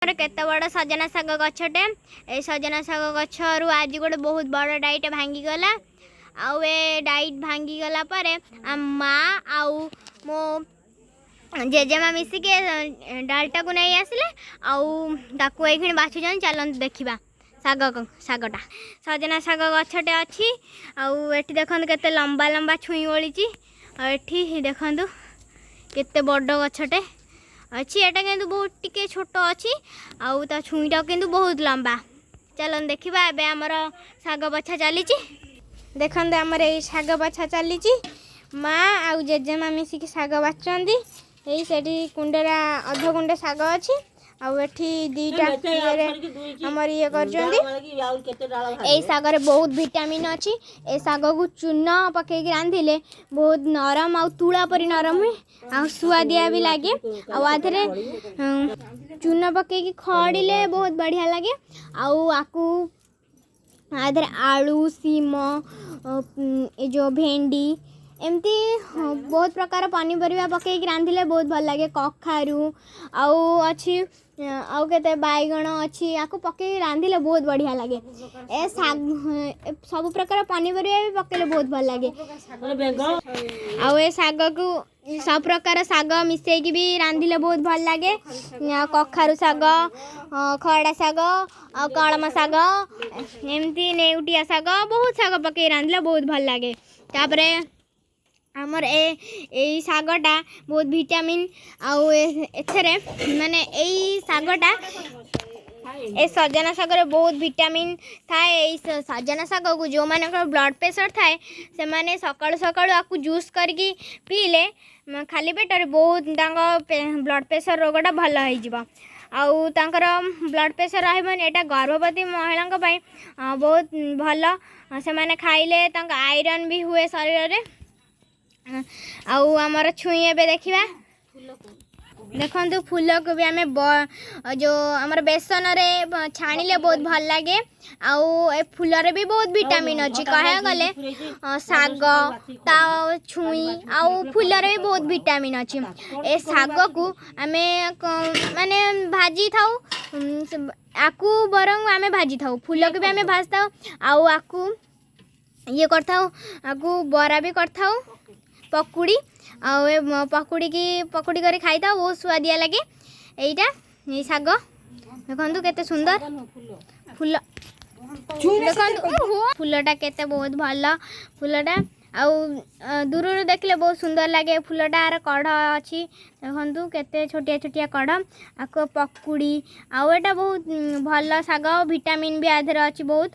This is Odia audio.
ଆମର କେତେ ବଡ଼ ସଜନା ଶାଗ ଗଛଟେ। ଏଇ ସଜନା ଶାଗ ଗଛରୁ ଆଜି ଗୋଟେ ବହୁତ ବଡ଼ ଡାଇଟେ ଭାଙ୍ଗିଗଲା। ଆଉ ଏ ଡାଇଟ୍ ଭାଙ୍ଗିଗଲା ପରେ ଆମ ମା ଆଉ ମୋ ଜେଜେମା ମିଶିକି ଏ ଡାଳଟାକୁ ନେଇ ଆସିଲେ ଆଉ ତାକୁ ଏଇକ୍ଷଣି ବାଛୁଛନ୍ତି। ଚାଲନ୍ତୁ ଦେଖିବା ଶାଗ, ଶାଗଟା। ସଜନା ଶାଗ ଗଛଟେ ଅଛି ଆଉ ଏଠି ଦେଖନ୍ତୁ କେତେ ଲମ୍ବା ଲମ୍ବା ଛୁଇଁ ଓଳିଛି। ଆଉ ଏଠି ଦେଖନ୍ତୁ କେତେ ବଡ଼ ଗଛଟେ ଅଛି। ଏଟା କିନ୍ତୁ ବହୁତ ଟିକେ ଛୋଟ ଅଛି ଆଉ ତା ଛୁଇଁଟା କିନ୍ତୁ ବହୁତ ଲମ୍ବା। ଚାଲନ୍ତୁ ଦେଖିବା। ଏବେ ଆମର ଶାଗ ବଛା ଚାଲିଛି। ଦେଖନ୍ତୁ, ଆମର ଏଇ ଶାଗ ବଛା ଚାଲିଛି। ମା ଆଉ ଜେଜେମା ମିଶିକି ଶାଗ ବାଛୁଛନ୍ତି। ଏଇ ସେଠି କୁଣ୍ଡରେ ଅଧ କୁଣ୍ଡେ ଶାଗ ଅଛି ଆଉ ଏଠି 2ଟା ଇଏରେ ଆମର ଇଏ କରୁଛନ୍ତି। ଏଇ ଶାଗରେ ବହୁତ ଭିଟାମିନ୍ ଅଛି। ଏ ଶାଗକୁ ଚୂନ ପକେଇକି ରାନ୍ଧିଲେ ବହୁତ ନରମ ଆଉ ତୁଳା ପରି ନରମ ହୁଏ ଆଉ ସୁଆଦିଆ ବି ଲାଗେ। ଆଉ ଆ ଦେହରେ ଚୂନ ପକେଇକି ଖଡ଼ିଲେ ବହୁତ ବଢ଼ିଆ ଲାଗେ। ଆଉ ଆକୁ ଆ ଦେହରେ ଆଳୁ, ସିମ, ଏ ଯେଉଁ ଭେଣ୍ଡି, ଏମିତି ବହୁତ ପ୍ରକାର ପନିପରିବା ପକେଇକି ରାନ୍ଧିଲେ ବହୁତ ଭଲ ଲାଗେ। କଖାରୁ ଆଉ ଅଛି, ଆଉ କେତେ ବାଇଗଣ ଅଛି, ଆକୁ ପକେଇକି ରାନ୍ଧିଲେ ବହୁତ ବଢ଼ିଆ ଲାଗେ। ଏ ଶାଗ ସବୁ ପ୍ରକାର ପନିପରିବା ବି ପକେଇଲେ ବହୁତ ଭଲ ଲାଗେ। ଆଉ ଏ ଶାଗକୁ ସବୁ ପ୍ରକାର ଶାଗ ମିଶେଇକି ବି ରାନ୍ଧିଲେ ବହୁତ ଭଲ ଲାଗେ। ଆଉ କଖାରୁ ଶାଗ, ଖଡ଼ା ଶାଗ ଆଉ କଳମ ଶାଗ, ଏମିତି ନେଉଟିଆ ଶାଗ, ବହୁତ ଶାଗ ପକେଇ ରାନ୍ଧିଲେ ବହୁତ ଭଲ ଲାଗେ। ତାପରେ ଆମର ଏଇ ଶାଗଟା ବହୁତ ଭିଟାମିନ୍ ଆଉ ଏଥିରେ ମାନେ ଏଇ ଶାଗଟା, ଏ ସଜନା ଶାଗରେ ବହୁତ ଭିଟାମିନ୍ ଥାଏ। ଏଇ ସଜନା ଶାଗକୁ ଯେଉଁମାନଙ୍କର ବ୍ଲଡ଼ ପ୍ରେସର ଥାଏ, ସେମାନେ ସକାଳୁ ସକାଳୁ ଆକୁ ଜୁସ୍ କରିକି ପିଇଲେ ଖାଲି ପେଟରେ ବହୁତ ତାଙ୍କ ବ୍ଲଡ଼ ପ୍ରେସର ରୋଗଟା ଭଲ ହେଇଯିବ ଆଉ ତାଙ୍କର ବ୍ଲଡ଼ ପ୍ରେସର ରହିବନି। ଏଇଟା ଗର୍ଭବତୀ ମହିଳାଙ୍କ ପାଇଁ ବହୁତ ଭଲ। ସେମାନେ ଖାଇଲେ ତାଙ୍କ ଆଇରନ୍ ବି ହୁଏ ଶରୀରରେ। ଆଉ ଆମର ଛୁଇଁ ଏବେ ଦେଖିବା। ଦେଖନ୍ତୁ, ଫୁଲକୁ ବି ଆମେ ଯେଉଁ ଆମର ବେସନରେ ଛାଣିଲେ ବହୁତ ଭଲ ଲାଗେ। ଆଉ ଏ ଫୁଲରେ ବି ବହୁତ ଭିଟାମିନ୍ ଅଛି। କହିବାକୁ ଗଲେ ଶାଗ, ତା ଛୁଇଁ ଆଉ ଫୁଲରେ ବି ବହୁତ ଭିଟାମିନ୍ ଅଛି। ଏ ଶାଗକୁ ଆମେ ମାନେ ଭାଜିଥାଉ, ଆକୁ ବରଂ ଆମେ ଭାଜିଥାଉ, ଫୁଲକୁ ବି ଆମେ ଭାଜିଥାଉ ଆଉ ଆକୁ ଇଏ କରିଥାଉ, ଆକୁ ବରା ବି କରିଥାଉ, ପକୁଡ଼ି। ଆଉ ଏ ପକୁଡ଼ିକି ପକୁଡ଼ି କରି ଖାଇଥାଉ, ବହୁତ ସୁଆଦିଆ ଲାଗେ ଏଇଟା। ଏଇ ଶାଗ ଦେଖନ୍ତୁ କେତେ ସୁନ୍ଦର ଫୁଲ। ଦେଖନ୍ତୁ ଫୁଲଟା କେତେ ବହୁତ ଭଲ ଫୁଲଟା। ଆଉ ଦୂରରୁ ଦେଖିଲେ ବହୁତ ସୁନ୍ଦର ଲାଗେ ଫୁଲଟା। ଆର କଢ଼ ଅଛି, ଦେଖନ୍ତୁ କେତେ ଛୋଟିଆ ଛୋଟିଆ କଢ଼। ଆକୁ ପକୁଡ଼ି ଆଉ ଏଇଟା ବହୁତ ଭଲ ଶାଗ, ଭିଟାମିନ୍ ବି ଆ ଦେହରେ ଅଛି ବହୁତ।